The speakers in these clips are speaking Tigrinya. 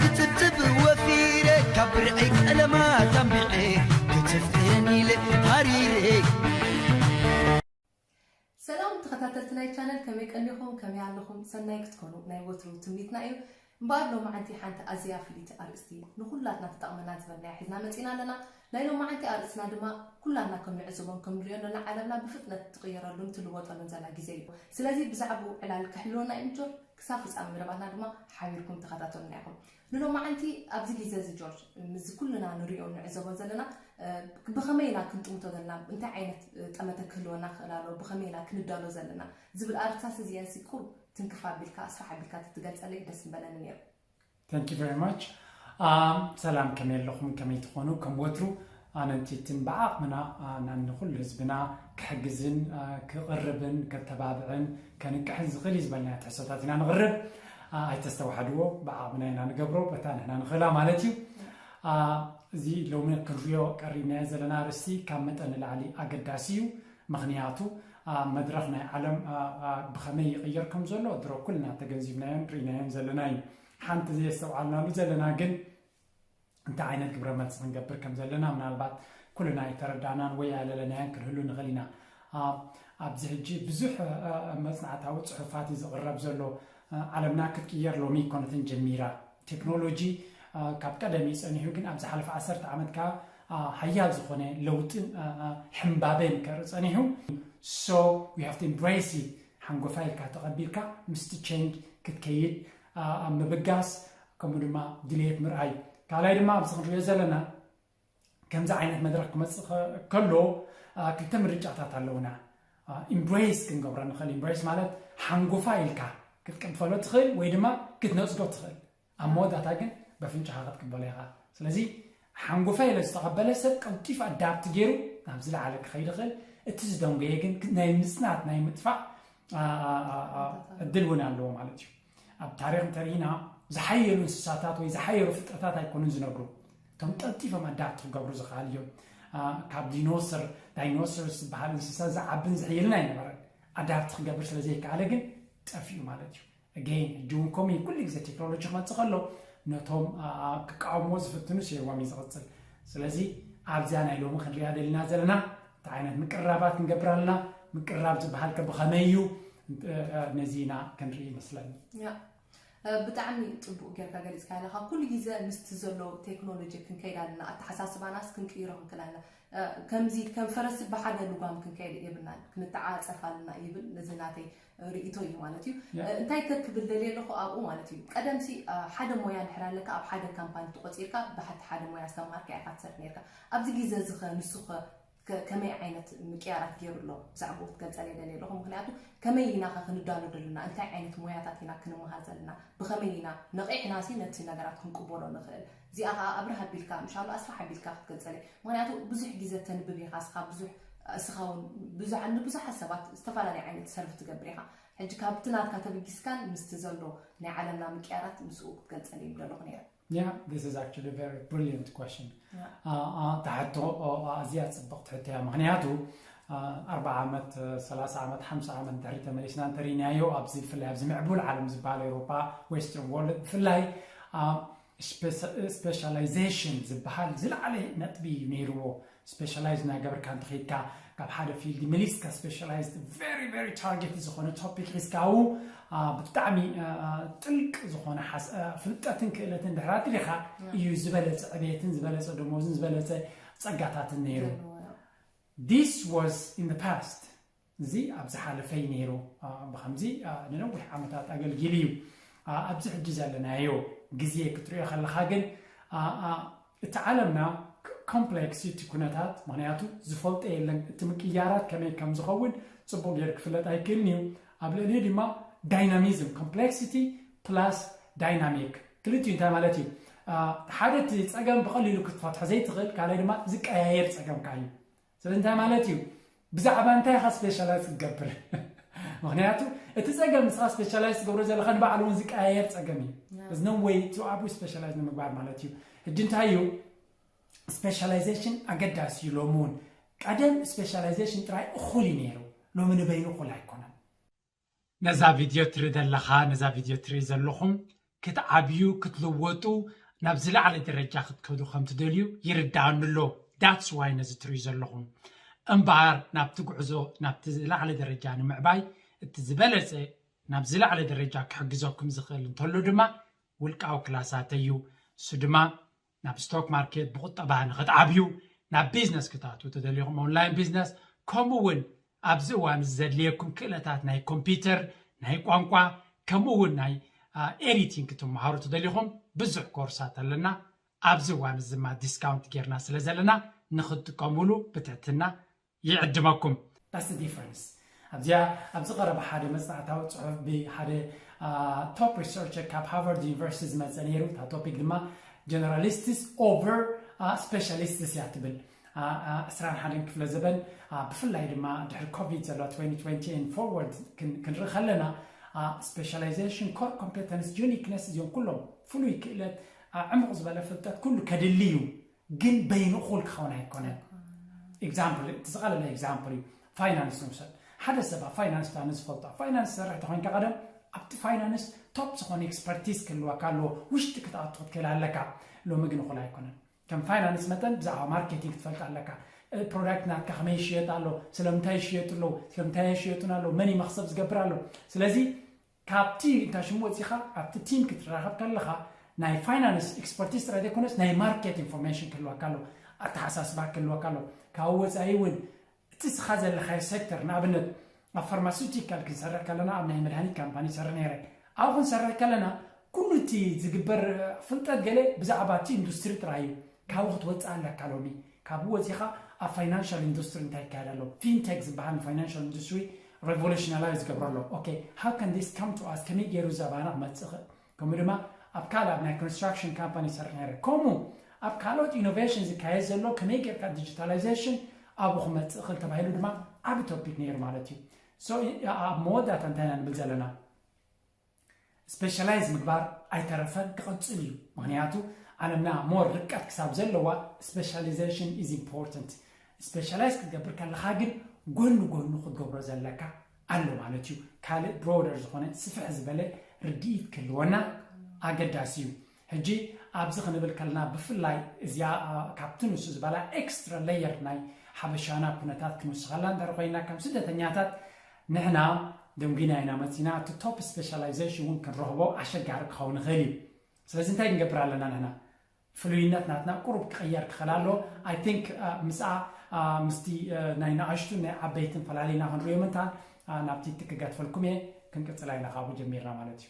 ክትብትብ ወፊረ ካብ ብርዐይ ቀለማት ኣንቢዐ ክትፍቅረኒ ኢለ ሃሪረ። ሰላም ተኸታተልቲ ናይ ቻነል፣ ከመይ ቀኒኹም? ከመይ ኣለኹም? ሰናይ ክትኮኑ ናይ ወትሩ ትምኒትና እዩ። እምበኣር ሎማዓንቲ ሓንቲ ኣዝያ ፍልይቲ ኣርእስቲ ንኹላትና ትጠቕመና ዝበልናያ ሒዝና መፂና ኣለና። ናይ ሎማዓንቲ ኣርእስትና ድማ ኩላትና ከም ንዕዘቦን ከም ንሪኦ ዘለና ዓለምና ብፍጥነት ትቕየረሉን ትልወጠሉን ዘላ ግዜ እዩ። ስለዚ ብዛዕባኡ ዕላል ክሕልወና እዩ ምጆር። ክሳብ ፍጻሜ መደባትና ድማ ሓቢርኩም ተኸታተሉና ኢኹም። ንሎማዓንቲ ኣብዚ ግዜ እዚ ጆርጅ፣ ምስዚ ኩልና ንሪኦ ንዕዘቦ ዘለና ብኸመይ ኢና ክንጥምቶ ዘለና፣ እንታይ ዓይነት ጠመተ ክህልወና ክእል ኣሎ፣ ብኸመይ ኢና ክንዳሎ ዘለና ዝብል ኣርእስታት እዚአን ሲ ቁሩብ ትንክፍ ኣቢልካ ኣስፋሕ ኣቢልካ ትትገልጸለይ ደስ ምበለኒ ነይሩ። Thank you very much። ሰላም፣ ከመይ ኣለኹም? ከመይ ትኾኑ? ከም ወትሩ ኣነ እንቲትን ብዓቕምና ንኹሉ ህዝብና ክሕግዝን ክቕርብን ከተባብዕን ከንቅሕን ዝኽእል እዩ ዝበልናዮ ትሕዝቶታት ኢና ንቕርብ። ኣይተስተውሓድዎ፣ ብዓቕምና ኢና ንገብሮ፣ በታ ንሕና ንኽእላ ማለት እዩ። እዚ ሎሚ ክንሪኦ ቀሪብናዮ ዘለና ኣርእስቲ ካብ መጠን ንላዕሊ ኣገዳሲ እዩ። ምኽንያቱ መድረኽ ናይ ዓለም ብኸመይ ይቕየር ከም ዘሎ ድሮ ኩልና ተገንዚብናዮን ርኢናዮን ዘለና እዩ። ሓንቲ ዘየስተውዓልናሉ ዘለና ግን እንታይ ዓይነት ግብረ መልሲ ክንገብር ከም ዘለና ምናልባት ኩልና ኣይተረዳእናን ወይ ኣለለናዮን ክንህሉ ንኽእል ኢና። ኣብዚ ሕጂ ብዙሕ መጽናዕታዊ ጽሑፋት እዩ ዝቕረብ ዘሎ። ዓለምና ክትቅየር ሎሚ ኣይኮነትን ጀሚራ። ቴክኖሎጂ ካብ ቀደም እዩ ጸኒሑ፣ ግን ኣብ ዝሓለፈ ዓሰርተ ዓመት ከኣ ሓያል ዝኾነ ለውጥን ሕምባበን ከርኢ ጸኒሑ። So we have to embrace it። ሓንጎፋይ ኢልካ ተቐቢልካ ምስቲ ቸንጅ ክትከይድ ኣብ ምብጋስ፣ ከምኡ ድማ ድልየት ምርኣይ። ካልኣይ ድማ ኣብዚ ክንሪኦ ዘለና ከምዚ ዓይነት መድረኽ ክመጽእ ከሎ ክልተ ምርጫታት ኣለውና። ኢምብሬስ ክንገብሮ ንኽእል። ኢምብሬስ ማለት ሓንጎፋ ኢልካ ክትቅበሎ ትኽእል ወይ ድማ ክትነጽጎ ትኽእል። ኣብ መወዳእታ ግን በፍንጫኻ ክትቅበሎ ኢኻ። ስለዚ ሓንጎፋ ኢለ ዝተቐበለ ሰብ ቀልጢፉ ኣዳፕት ገይሩ ናብ ዝለዓለ ክኸይድ ይኽእል። እቲ ዝደንጎየ ግን ናይ ምጽናት ናይ ምጥፋእ እድል እውን ኣለዎ ማለት እዩ። ኣብ ታሪኽ እንተርኢና ዝሓየሉ እንስሳታት ወይ ዝሓየሉ ፍጥረታት ኣይኮኑን ዝነብሩ። እቶም ቀልጢፎም ኣዳፕት ክገብሩ ዝኽኣሉ እዮም። ካብ ዲኖሰር፣ ዳይኖሰርስ ዝበሃል እንስሳ ዝዓብን ዝሕይልን ኣይነበረን። ኣዳፕት ክገብር ስለ ዘይከኣለ ግን ጠፊኡ ማለት እዩ። ኣገይን ሕጂ እውን ከምኡ እዩ። ኩሉ ግዜ ቴክኖሎጂ ክመፅእ ከሎ ነቶም ክቃወምዎ ዝፍትኑ ስዒርዎም እዩ ዝቕፅል። ስለዚ ኣብዚኣ ናይ ሎሚ ክንሪኣ ደሊና ዘለና እንታይ ዓይነት ምቅርራባት ክንገብር ኣለና፣ ምቅርራብ ዝበሃል ከ ብኸመይ እዩ? ነዚ ኢና ክንርኢ ይመስለኒ። ብጣዕሚ ፅቡቅ ጌርካ ገሊፅካ ኣለካ። ኩሉ ግዜ ምስቲ ዘሎ ቴክኖሎጂ ክንከይድ ኣለና፣ ኣተሓሳስባናስ ክንቅይሮ ክንክእል ኣለና። ከምዚ ከም ፈረስ ብሓደ ልጓም ክንከይድ የብልናን፣ ክንተዓፀፍ ኣለና ይብል። እዚ ናተይ ርእይቶ እዩ ማለት እዩ። እንታይ ከ ክብል ደልየ ኣለኹ ኣብኡ ማለት እዩ፣ ቀደምሲ ሓደ ሞያ እንድሕር ኣለካ ኣብ ሓደ ካምፓኒ ተቆፂርካ ብሓቲ ሓደ ሞያ ዝተምሃርካ ኢኻ ትሰርሕ ነርካ። ኣብዚ ግዜ እዚ ኸ ንሱ ኸ ከመይ ዓይነት ምቅያራት ገይሩ ኣሎ ብዛዕባኡ ክትገልፀለይ ደልየ ኣለኹ። ምክንያቱ ከመይ ኢና ኸ ክንዳሎ ደለና፣ እንታይ ዓይነት ሞያታት ኢና ክንመሃር ዘለና፣ ብኸመይ ኢና ነቒሕና ሲ ነቲ ነገራት ክንቅበሎ ንኽእል። እዚኣ ኸዓ ኣብርህ ኣቢልካ ምሻሉ ኣስፋሕ ኣቢልካ ክትገልፀለይ። ምክንያቱ ብዙሕ ግዜ ተንብብ ኢኻ እስኻ፣ ብዙሕ እስኻ እውን ብዙሕ ንብዙሓት ሰባት ዝተፈላለየ ዓይነት ሰርቭ ትገብር ኢኻ። ሕጂ ካብቲ ናትካ ተበጊስካን ምስቲ ዘሎ ናይ ዓለምና ምቅያራት ምስኡ ክትገልፀለይ ምደለኹ ነይረ። Yeah, this is actually a very brilliant question. ተሓቶ ኣዝያ ጽብቕቲ ሕቶ እያ። ምኽንያቱ ኣርባዓ ዓመት፣ ሰላሳ ዓመት፣ ሓምሳ ዓመት ድሕሪ ተመሊስና እንተርኢናዮ ኣብዚ ብፍላይ ኣብዚ ምዕቡል ዓለም ዝበሃል ኤውሮጳ፣ ዌስተርን ወርልድ ብፍላይ ስፔሻላይዜሽን ዝበሃል ዝለዓለ ነጥቢ እዩ ነይርዎ። ስፔሻላይዝ እናገበርካ እንተኸይድካ ካብ ሓደ ፊልድ መሊስካ ስፔሻላይዝ ቨሪ ቨሪ ታርጌት ዝኾነ ቶፒክ ሒዝካ ኣብኡ ብጣዕሚ ጥልቅ ዝኾነ ፍልጠትን ክእለትን ድሕር ኣትሪኻ እዩ ዝበለፀ ዕቤትን ዝበለፀ ደሞዝን ዝበለፀ ፀጋታትን ነይሩ። This was in the past። እዚ ኣብ ዝሓለፈ እዩ ነይሩ። ብከምዚ ንነዊሕ ዓመታት ኣገልጊሉ እዩ። ኣብዚ ሕጂ ዘለናዮ ግዜ ክትሪኦ ከለኻ ግን እቲ ዓለምና ኮምፕሌክስ እቲ ኩነታት፣ ምክንያቱ ዝፈልጦ የለን። እቲ ምቅያራት ከመይ ከም ዝኸውን ጽቡቕ ገይሩ ክፍለጥ ኣይክእልን እዩ። ኣብ ልዕሊኡ ድማ ዳይናሚዝም፣ ኮምፕሌክሲቲ ፕላስ ዳይናሚክ ክልቲኡ እንታይ ማለት እዩ? ሓደ እቲ ጸገም ብቐሊሉ ክትፈትሖ ዘይትኽእል፣ ካልኣይ ድማ ዝቀያየር ጸገምካ እዩ። ስለዚ እንታይ ማለት እዩ? ብዛዕባ እንታይ ኢኻ ስፔሻላይዝ ክትገብር? ምክንያቱ እቲ ጸገም ንስኻ ስፔሻላይዝ ትገብሮ ዘለኻ ንባዕሉ እውን ዝቀያየር ጸገም እዩ። እዚ no way to ኣብኡ ስፔሻላይዝ ንምግባር ማለት እዩ። ሕጂ እንታይ እዩ ስፔሻላይዜሽን ኣገዳሲ እዩ ሎሚ እውን። ቀደም ስፔሻላይዜሽን ጥራይ እኹል እዩ ነይሩ፣ ሎሚ ንበይኑ እኹል ኣይኮነን። ነዛ ቪድዮ ትርኢ ዘለኻ፣ ነዛ ቪድዮ ትርኢ ዘለኹም ክትዓብዩ ክትልወጡ ናብ ዝለዓለ ደረጃ ክትከዱ ከም ትደልዩ ይርዳኣኒ ኣሎ። That's why ነዚ ትርእዩ ዘለኹም። እምበኣር ናብቲ ጉዕዞ ናብቲ ዝለዓለ ደረጃ ንምዕባይ እቲ ዝበለጸ ናብ ዝለዓለ ደረጃ ክሕግዘኩም ዝኽእል እንተሎ ድማ ውልቃዊ ክላሳት እዩ። እሱ ድማ ናብ ስቶክ ማርኬት ብቁጠባ ንክትዓብዩ፣ ናብ ቢዝነስ ክትኣትዉ ተደሊኹም ኦንላይን ቢዝነስ፣ ከምኡ እውን ኣብዚ እዋን እዚ ዘድልየኩም ክእለታት ናይ ኮምፒውተር፣ ናይ ቋንቋ፣ ከምኡ እውን ናይ ኤዲቲንግ ክትመሃሩ ተደሊኹም ብዙሕ ኮርሳት ኣለና። ኣብዚ እዋን እዚ ድማ ዲስካውንት ጌርና ስለ ዘለና ንክትጥቀሙሉ ብትሕትና ይዕድመኩም። That's the difference። ኣብዚኣ ኣብዚ ቀረባ ሓደ መጽናዕታዊ ጽሑፍ ብሓደ ቶፕ ሪሰርቸር ካብ ሃርቫርድ ዩኒቨርሲቲ ዝመጸ ነይሩ። እታ ቶፒክ ድማ ጀነራሊስትስ ኦቨር ስፔሻሊስትስ እያ ትብል። ዕስራን ሓደን ክፍለ ዘበን ብፍላይ ድማ ድሕሪ ኮቪድ ዘሎ twenty twenty and forward ክንርኢ ከለና ስፔሻላይዜሽን ኮር ኮምፔተንስ ዩኒክነስ እዚኦም ኩሎም ፍሉይ ክእለት ዕሙቕ ዝበለ ፍልጠት ኩሉ ከድሊ እዩ። ግን በይኑ እኹል ክኸውን ኣይኮነን። ኤግዛምፕል እቲ ዝቐለለ ኤግዛምፕል እዩ። ፋይናንስ ንውሰድ። ሓደ ሰብ ኣብ ፋይናንስ ብጣዕሚ ዝፈልጦ ኣብ ፋይናንስ ዝሰርሕ ተኮይንካ ቀደም ኣብቲ ፋይናንስ ቶፕ ዝኾነ ኤክስፐርቲዝ ክህልወካ ኣለዎ። ውሽጢ ክትኣቱ ክትክእል ኣለካ። ሎሚ ግን እኹል ኣይኮነን። ከም ፋይናንስ መጠን ብዛዕባ ማርኬቲንግ ክትፈልጥ ኣለካ። ፕሮዳክት ናትካ ከመይ ይሽየጥ ኣሎ፣ ስለምንታይ ይሽየጡ ኣለዉ፣ ስለምንታይ ኣይሽየጡን ኣለዉ፣ መን እዩ መክሰብ ዝገብር ኣሎ። ስለዚ ካብቲ እንታይ ሽሙ ወፂኻ ኣብቲ ቲም ክትራኸብ ከለኻ ናይ ፋይናንስ ኤክስፐርቲስ ጥራይ ዘይኮነስ ናይ ማርኬት ኢንፎርሜሽን ክህልወካ ኣሎ፣ ኣተሓሳስባ ክህልወካ ኣሎ። ካብኡ ወፃኢ እውን እቲ ስኻ ዘለኻዮ ሴክተር ንኣብነት ኣብ ፋርማሲውቲካል ክንሰርሕ ከለና ኣብ ናይ መድሃኒት ካምፓኒ ይሰርሕ ነይረ። ኣብኡ ክንሰርሕ ከለና ኩሉ እቲ ዝግበር ፍልጠት ገለ ብዛዕባ እቲ ኢንዱስትሪ ጥራይ እዩ። ካብኡ ክትወፅእ ኣለካ ሎሚ። ካብኡ ወፂኻ ኣብ ፋይናንሻል ኢንዱስትሪ እንታይ ይካየድ ኣሎ ፊንቴክ ዝበሃል ንፋይናንሻል ኢንዱስትሪ ሬቮሉሽናላይዝ ዝገብሮ ኣሎ። Okay, how can this come to us? ከመይ ገይሩ ዘባና ክመፅእ ይኽእል? ከምኡ ድማ ኣብ ካልእ ኣብ ናይ ኮንስትራክሽን ካምፓኒ ይሰርሕ ነይረ። ከምኡ ኣብ ካልኦት ኢኖቬሽን ዝካየድ ዘሎ ከመይ ጌርካ ዲጂታላይዜሽን ኣብኡ ክመፅእ ይኽእል ተባሂሉ ድማ ዓቢ ቶፒክ ነይሩ ማለት እዩ። So ኣብ መወዳእታ እንታይ ኢና ንብል ዘለና? ስፔሻላይዝ ምግባር ኣይተረፈን ክቕፅል እዩ። ምክንያቱ ዓለምና ሞር ርቀት ክሳብ ዘለዋ specialization is important። ስፔሻላይዝ ክትገብር ከለካ ግን ጎኒ ጎኑ ክትገብሮ ዘለካ ኣሎ ማለት እዩ። ካልእ ብሮደር ዝኾነ ስፍሕ ዝበለ ርድኢት ክህልወና ኣገዳሲ እዩ። ሕጂ ኣብዚ ክንብል ከለና ብፍላይ እዚኣ ካብቲ ንሱ ዝበላ ኤክስትራ ሌየር ናይ ሓበሻና ኩነታት ክንውስኸላ እንድሕር ኮይና ከም ስደተኛታት ንሕና ደንጒና ኢና መፂና እቲ ቶፕ ስፔሻላይዜሽን እውን ክንረኽቦ ኣሸጋሪ ክኸውን ይኽእል እዩ። ስለዚ እንታይ ክንገብር ኣለና ንሕና? ፍሉይነት ናትና ቁሩብ ክቕየር ክኽእል ኣሎ። I think ምስኣ ምስቲ ናይ ንኣሽቱን ናይ ዓበይትን ፈላሊና ክንሪኦ ምንታን ናብቲ እቲ ክገድፈልኩም እየ። ክንቅፅላ ኢና ካብኡ ጀሚርና ማለት እዩ።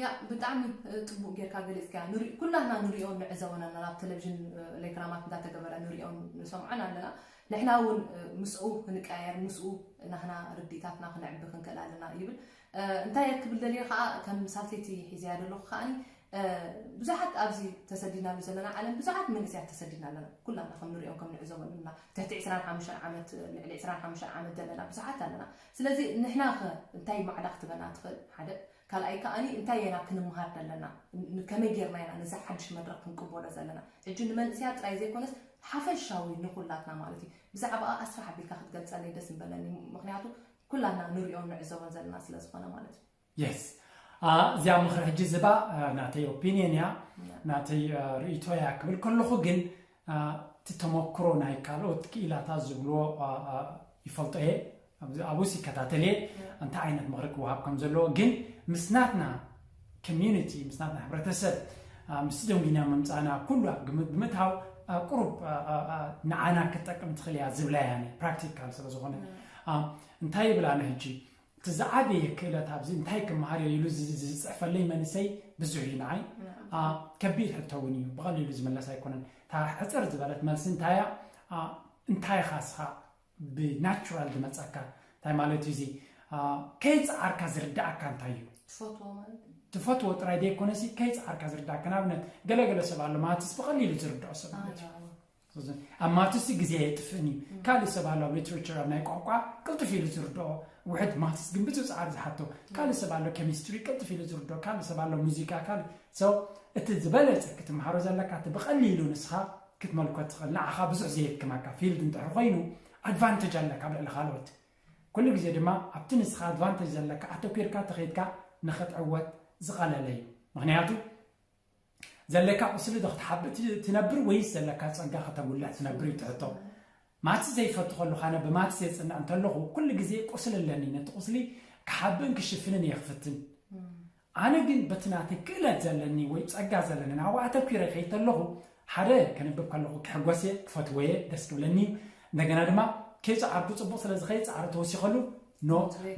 ያ ብጣዕሚ ፅቡቅ ጌርካ ገሊፅካያ። ንሪ- ኩላትና ንሪኦን ንዕዘቦን ኣለና፣ ኣብ ቴሌቪዥን ለይክራማት እንዳተገበረ ንሪኦን ንሰምዖን ኣለና። ንሕና እውን ምስኡ ክንቀያየር ምስኡ ናህና ርዲታትና ክነዕቢ ክንክእል ኣለና ይብል። እንታይ ክብል ደልየ ከዓ ከም ሳልሰይቲ ሒዘያ ዘለኹ ከዓኒ ብዙሓት ኣብዚ ተሰዲድናሉ ዘለና ዓለም ብዙሓት መንእሰያት ተሰዲድና ኣለና። ኩላና ከም ንሪኦን ከም ንዕዘቦን ኣለና ትሕቲ ዕስራን ሓሙሽተን ዓመት ልዕሊ ዕስራን ሓሙሽተን ዓመት ዘለና ብዙሓት ኣለና። ስለዚ ንሕና ከ እንታይ ማዕዳ ክትበና ትኽእል ሓደ ካልኣይ ከዓኒ እንታይ ኢና ክንምሃር ዘለና ከመይ ጌርና ኢና ነዚ ሓድሽ መድረክ ክንቅበሎ ዘለና ሕጂ ንመንእሰያት ጥራይ ዘይኮነስ ሓፈሻዊ ንኩላትና ማለት እዩ ብዛዕባኣ ኣስፍሕ ኣቢልካ ክትገልፀለይ ደስ ምበለኒ ምክንያቱ ኩላና ንሪኦን ንዕዘቦን ዘለና ስለ ዝኾነ ማለት እዩ የስ እዚኣ ምኽሪ ሕጂ ዝባ ናተይ ኦፒንየን እያ ናተይ ርእቶ እያ ክብል ከለኹ ግን እቲ ተመክሮ ናይ ካልኦት ክኢላታት ዝብልዎ ይፈልጦ እየ ኣብኡስ ይከታተል እየ እንታይ ዓይነት ምኽሪ ክወሃብ ከም ዘለዎ ግን ምስ ናትና ኮሚዩኒቲ ምስ ናትና ሕብረተሰብ ምስ ደንጉና ምምፃእና ኩሉ ኣብ ግምት ብምእታው ቁሩብ ንዓና ክትጠቅም ትኽእል እያ ዝብላ እያ ፕራክቲካል ስለ ዝኾነ እንታይ ይብል ኣነ ሕጂ እቲ ዝዓበየ ክእለት ኣብዚ እንታይ ክመሃር እየ ኢሉ ዝፅሕፈለይ መንእሰይ ብዙሕ እዩ ንዓይ ከቢድ ሕቶ እውን እዩ ብቐሊሉ ዝምለስ ኣይኮነን እታ ሕፅር ዝበለት መልሲ እንታይ እያ እንታይ ኢኻ ስኻ ብናቹራል ዝመፀካ እንታይ ማለት እዩ እዚ ከይፀዓርካ ዝርዳእካ እንታይ እዩ ትፈትዎ ጥራይ ዘይኮነሲ ከይፀዓርካ ዝርዳእካ ንኣብነት ገለገለ ሰብ ኣሎ ማትስ ብቐሊሉ ዝርድኦ ሰብ ማለት እዩ ኣብ ማትስ ግዜ የጥፍእን እዩ ካልእ ሰብ ኣሎ ኣብ ሊትሬቸር ኣብ ናይ ቋንቋ ቅልጥፍ ኢሉ ዝርድኦ ውሕድ ማትስ ግን ብዙ ፃዕሪ ዝሓቶ ካልእ ሰብ ኣሎ ኬሚስትሪ ቅልጥፍ ኢሉ ዝርድኦ ካልእ ሰብ ኣሎ ሙዚቃ ካልእ ሰው እቲ ዝበለፀ ክትምሃሮ ዘለካ እቲ ብቐሊሉ ንስኻ ክትመልኮ ትኽእል ንዓኻ ብዙሕ ዘየድክመካ ፊልድ እንድሕር ኮይኑ ኣድቫንቴጅ ኣለካ ኣብ ልዕሊ ካልኦት ኩሉ ግዜ ድማ ኣብቲ ንስኻ ኣድቫንቴጅ ዘለካ ኣተኲርካ ተኸይድካ ንኽትዕወት ዝቐለለ እዩ ምኽንያቱ ዘለካ ቁስሊ ዶ ክትሓብእ ት- ትነብር ወይስ ዘለካ ጸጋ ከተጉልሕ ትነብር እዩ ትሕቶ። ማትስ ዘይፈቱ ከለኹ ኣነ ብማትስ የጽንዕ እንተለኹ ኩሉ ግዜ ቁስሊ ኣለኒ፣ ነቲ ቁስሊ ክሓብእን ክሽፍንን እየ ክፍትን። ኣነ ግን በቲ ናተይ ክእለት ዘለኒ ወይ ጸጋ ዘለኒ ናብኡ ኣተኲረ ከይተለኹ ሓደ ከንብብ ከለኹ ክሕጎስ እየ፣ ክፈትዎ እየ፣ ደስ ክብለኒ እዩ። እንደገና ድማ ከይጸዓርኩ ጽቡቕ ስለ ዝኸይድ ጻዕሪ ተወሲኸሉ ኖ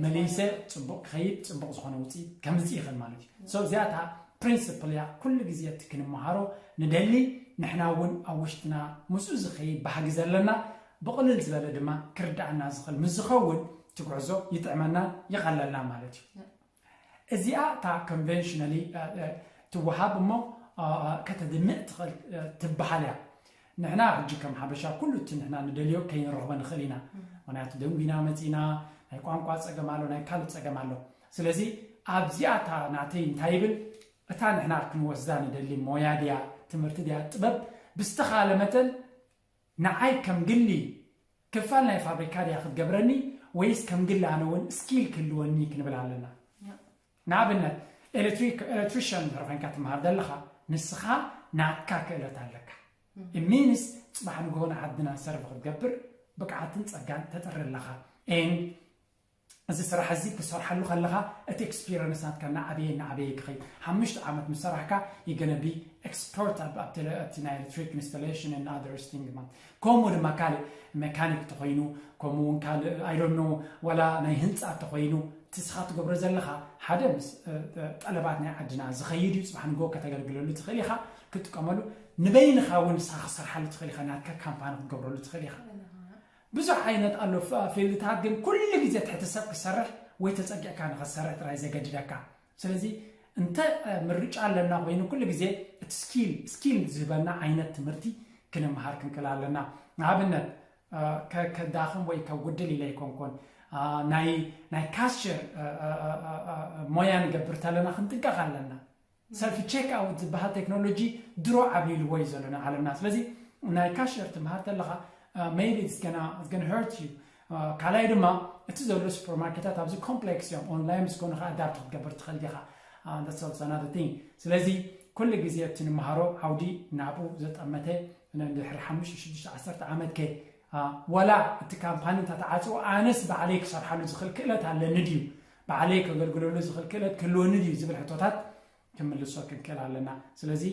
መሊሰ ጽቡቕ ክኸይድ ጽቡቕ ዝኾነ ውፅኢት ከምፅእ ይኽእል ማለት እዩ። So እዚኣ እታ ፕሪንስፕል እያ ኩሉ ግዜ እቲ ክንመሃሮ ንደሊ። ንሕና እውን ኣብ ውሽጥና ምስኡ ዝኸይድ ባህጊ ዘለና ብቕልል ዝበለ ድማ ክርዳኣና ዝኽእል ምስ ዝኸውን እቲ ጉዕዞ ይጥዕመና ይቐለልና ማለት እዩ። እዚኣ እታ ኮንቨንሽናሊ ትወሃብ እሞ ከተድምዕ ትኽእል ትበሃል እያ። ንሕና ሕጂ ከም ሓበሻ ኩሉ እቲ ንሕና ንደልዮ ከይንረኽቦ ንኽእል ኢና። ምክንያቱ ደንጉና መፂና ናይ ቋንቋ ፀገም ኣሎ፣ ናይ ካልእ ፀገም ኣሎ። ስለዚ ኣብዚኣ እታ ናተይ እንታይ ይብል፣ እታ ንሕና ክንወስዳ ንደሊ ሞያ ድያ ትምህርቲ ድያ ጥበብ ብዝተኻለ መጠን ንዓይ ከም ግሊ ክፋል ናይ ፋብሪካ ድያ ክትገብረኒ ወይስ ከም ግሊ ኣነ እውን ስኪል ክህልወኒ ክንብል ኣለና። ንኣብነት ኤሌክትሪክ ኤሌክትሪሽያን እንድሕር ኮይንካ ትምሃር ዘለኻ ንስኻ ናትካ ክእለት ኣለካ። ሚንስ ፅባሕ ንግሆ ንዓድና ሰርቭ ክትገብር ብቅዓትን ፀጋን ተጥሪ ኣለኻ። And እዚ ስራሕ እዚ ክሰርሓሉ ከለኻ እቲ ኤክስፒሪንስ ናትካ እናዓበየ እናዓበየ ክኸይድ ሓሙሽተ ዓመት ምስ ሰራሕካ ይገነቢ ኤክስፐርት ኣብቲ ናይ ኤሌክትሪክ ኢንስቶሌሽን and other thing ማለት። ከምኡ ድማ ካልእ ሜካኒክ ተኾይኑ ከምኡ እውን ካልእ I don't know ዋላ ናይ ህንፃ ተኾይኑ እቲ ንስኻ ትገብሮ ዘለኻ ሓደ ምስ ጠለባት ናይ ዓድና ዝኸይድ እዩ። ፅባሕ ንግሆ ከተገልግለሉ ትኽእል ኢኻ፣ ክትጥቀመሉ ንበይንኻ እውን ንስኻ ክትሰርሓሉ ትኽእል ኢኻ፣ ናትካ ካምፓኒ ክትገብረሉ ትኽእል ኢኻ። ብዙሕ ዓይነት ኣሎ ፊልድታት፣ ግን ኩሉ ግዜ ትሕቲ ሰብ ክሰርሕ ወይ ተፀጊዕካ ንኽትሰርሕ ጥራይ ዘገድደካ። ስለዚ እንተ ምርጫ ኣለና ኮይኑ ኩሉ ግዜ እቲ ስኪል ስኪል ዝህበና ዓይነት ትምህርቲ ክንምሃር ክንክእል ኣለና። ንኣብነት ከዳኽም ወይ ከጉድል ኢለ ኣይኮንኩን፣ ናይ ካሽር ሞያ ንገብር ተለና ክንጥንቀቕ ኣለና። ሰልፍ ቼክ ኣውት ዝበሃል ቴክኖሎጂ ድሮ ዓብሊልዎ እዩ ዘሎ ንዓለምና። ስለዚ ናይ ካሽር ትምሃር ተለኻ maybe it's gonna hurt you። ካልኣይ ድማ እቲ ዘሎ ሱፐርማርኬታት ኣብዚ ኮምፕሌክስ እዮም፣ ኦንላይን ምስ ኮኑ ከዓ ኣዳፕት ክትገብር ትኽእል ዲኻ። That's also another thing። ስለዚ ኩሉ ግዜ እቲ ንምሃሮ ዓውዲ ናብኡ ዘጠመተ ንድሕሪ ሓሙሽተ ሽዱሽተ ዓሰርተ ዓመት ከ ወላ እቲ ካምፓኒ እንተተዓፅዎ ኣነስ ባዕለይ ክሰርሓሉ ዝኽእል ክእለት ኣለኒ ድዩ፣ ባዕለይ ከገልግለሉ ዝኽእል ክእለት ክህልወኒ ድዩ ዝብል ሕቶታት ክምልሶ ክንክእል ኣለና። ስለዚ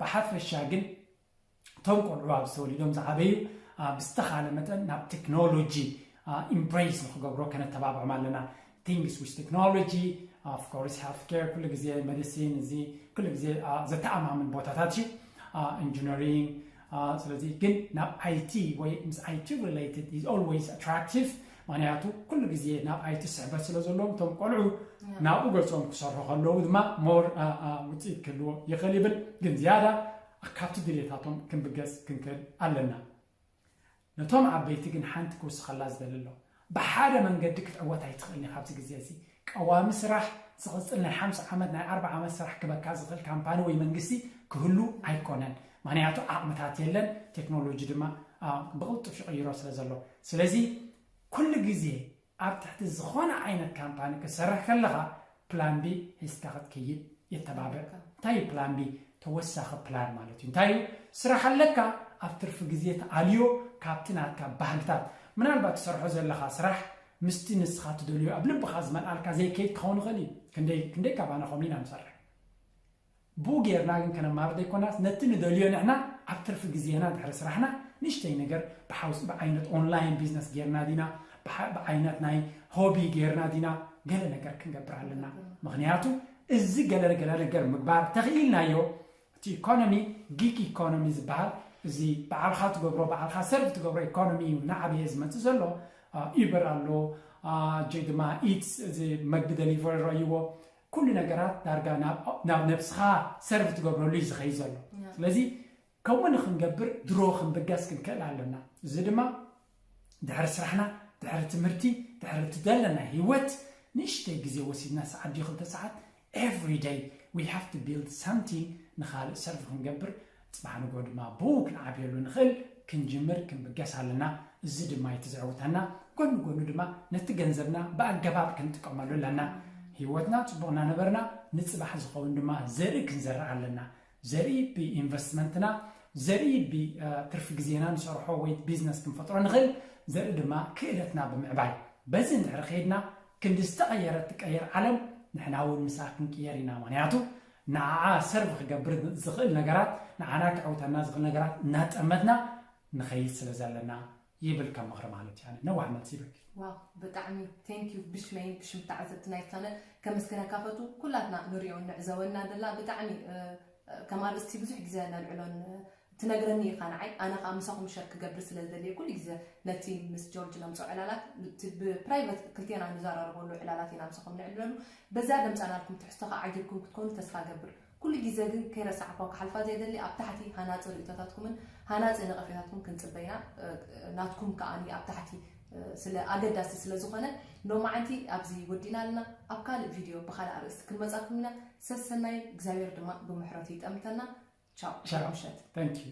ብሓፈሻ ግን እቶም ቆልዑ ኣብ ዝተወሊዶም ዝዓበዩ ብዝተኻለ መጠን ናብ ቴክኖሎጂ ኢምብሬስ ንክገብሮ ከነተባብዖም ኣለና። Things with technology of course health care ኩሉ ግዜ ሜዲሲን እዚ ኩሉ ግዜ ዘተኣማምን ቦታታት እዩ። ኢንጂነሪንግ ስለዚ ግን ናብ ኣይቲ ወይ ምስ ኣይቲ related is always attractive። ምክንያቱ ኩሉ ግዜ ናብ ኣይቲ ስሕበት ስለ ዘለዎም እቶም ቆልዑ ናብኡ ገጾም ክሰርሑ ከለዉ ድማ ሞር ውፅኢት ክህልዎ ይኽእል ይብል። ግን ዝያዳ ካብቲ ድሌታቶም ክንብገስ ክንክእል ኣለና። ነቶም ዓበይቲ ግን ሓንቲ ክውስኸላ ዝደሊ ኣሎ። ብሓደ መንገዲ ክትዕወት ኣይትኽእልን ኢኻ ኣብዚ ግዜ እዚ። ቀዋሚ ስራሕ ዝቕፅል ናይ ሓምሳ ዓመት ናይ ኣርባ ዓመት ስራሕ ክበካ ዝኽእል ካምፓኒ ወይ መንግስቲ ክህሉ ኣይኮነን። ምክንያቱ ዓቕምታት የለን፣ ቴክኖሎጂ ድማ ብቕልጡፍ ይቕይሮ ስለ ዘሎ። ስለዚ ኩሉ ግዜ ኣብ ትሕቲ ዝኾነ ዓይነት ካምፓኒ ክትሰርሕ ከለኻ ፕላን ቢ ሒዝካ ክትከይድ የተባብዕ። እንታይ እዩ ፕላን ቢ? ተወሳኺ ፕላን ማለት እዩ። እንታይ እዩ? ስራሕ ኣለካ፣ ኣብ ትርፊ ግዜ ተኣልዮ ካብቲ ናትካ ባህግታት። ምናልባት ትሰርሖ ዘለኻ ስራሕ ምስቲ ንስኻ ትደልዮ ኣብ ልብኻ ዝመልኣልካ ዘይከይድ ክኸውን ይኽእል እዩ። ክንደይ ክንደይ ካባና ከምኡ ኢና ንሰርሕ። ብኡ ጌርና ግን ከነማርር ዘይኮናስ ነቲ ንደልዮ ንሕና ኣብ ትርፊ ግዜና ድሕሪ ስራሕና ንእሽተይ ነገር ብሓውስ ብዓይነት ኦንላይን ቢዝነስ ጌርና ዲና ብዓ- ብዓይነት ናይ ሆቢ ጌርና ዲና ገለ ነገር ክንገብር ኣለና። ምክንያቱ እዚ ገለ ገለ ነገር ምግባር ተኽኢልናዮ እቲ ኢኮኖሚ ጊግ ኢኮኖሚ ዝበሃል እዚ በዓልኻ ትገብሮ በዓልካ ሰርቭ ትገብሮ ኢኮኖሚ እዩ እናዓበየ ዝመፅእ ዘሎ። ኡበር ኣሎ፣ ጀይ ድማ ኢትስ እዚ መግቢ ደሊቨሪ ረይዎ ኩሉ ነገራት ዳርጋ ናብ ናብ ነብስኻ ሰርቭ ትገብረሉ እዩ ዝኸይድ ዘሎ። ስለዚ ከምኡ ንክንገብር ድሮ ክንብገስ ክንክእል ኣለና። እዚ ድማ ድሕሪ ስራሕና ድሕሪ ትምህርቲ ድሕሪ እቲ ዘለና ህይወት ንእሽተይ ግዜ ወሲድና ሰዓት ድዩ ክልተ ሰዓት every day we have to build something ንኻልእ ሰርቭ ክንገብር ፅባሕ ንግሆ ድማ ብኡ ክንዓብየሉ ንኽእል ክንጅምር ክንብገስ ኣለና። እዚ ድማ እዩ እቲ ዘዕውተና። ጎኒ ጎኑ ድማ ነቲ ገንዘብና ብኣገባብ ክንጥቀመሉ ኣለና። ህይወትና ፅቡቕ እናነበርና ንፅባሕ ዝኸውን ድማ ዘርኢ ክንዘርእ ኣለና። ዘርኢ ብኢንቨስትመንትና፣ ዘርኢ ብትርፊ ግዜና ንሰርሖ ወይ ቢዝነስ ክንፈጥሮ ንኽእል፣ ዘርኢ ድማ ክእለትና ብምዕባይ። በዚ እንድሕሪ ከይድና ክንዲ ዝተቐየረት ትቀየር ዓለም ንሕና እውን ምስኣ ክንቅየር ኢና። ምኽንያቱ ንዓኣ ሰርቭ ክገብር ዝኽእል ነገራት፣ ንዓና ክዕውተና ዝኽእል ነገራት እናጠመትና ንኸይድ ስለ ዘለና ይብል ከም ምኽሪ ማለት እዩ። ኣነ ነዋሕ መልሲ ይበኪ። ዋው ብጣዕሚ ቴንክ ዩ ብሽመይን ብሽም ተዓዘብቲ ናይ ቻነል ከመስግነካ ፈቱ። ኩላትና ንሪኦ ንዕዘወና ደላ ብጣዕሚ ከም ኣርእስቲ ብዙሕ ግዜ ነልዕሎን ትነግረኒ ኢኻ ንዓይ። ኣነ ከዓ ምሳኹም ሸር ክገብር ስለ ዝደልየ ኩሉ ግዜ ነቲ ምስ ጆርጅ ነምፅኦ ዕላላት ብፕራይቨት ክልቴና ንዘራረበሉ ዕላላት ኢና ምሳኹም ንዕልለሉ። በዛ ደምፃናልኩም ትሕዝቶ ከዓ ዓጊብኩም ክትኮኑ ተስፋ ገብር። ኩሉ ግዜ ግን ከይረሳዕኳ ክሓልፋ ዘይደሊ ኣብ ታሕቲ ሃናፂ ርእቶታትኩምን ሃናፂ ነቐፌታትኩም ክንፅበይና ናትኩም ከዓ ኣብ ታሕቲ ስለ ኣገዳሲ ስለ ዝኾነ ሎማዓንቲ ኣብዚ ወዲና ኣለና። ኣብ ካልእ ቪድዮ ብካልእ ኣርእስቲ ክንመፃኩም ኢና። ሰሰናይ እግዚኣብሔር ድማ ብምሕረቱ ይጠምተና። ቻው። ቻው። ምሸት። Thank you።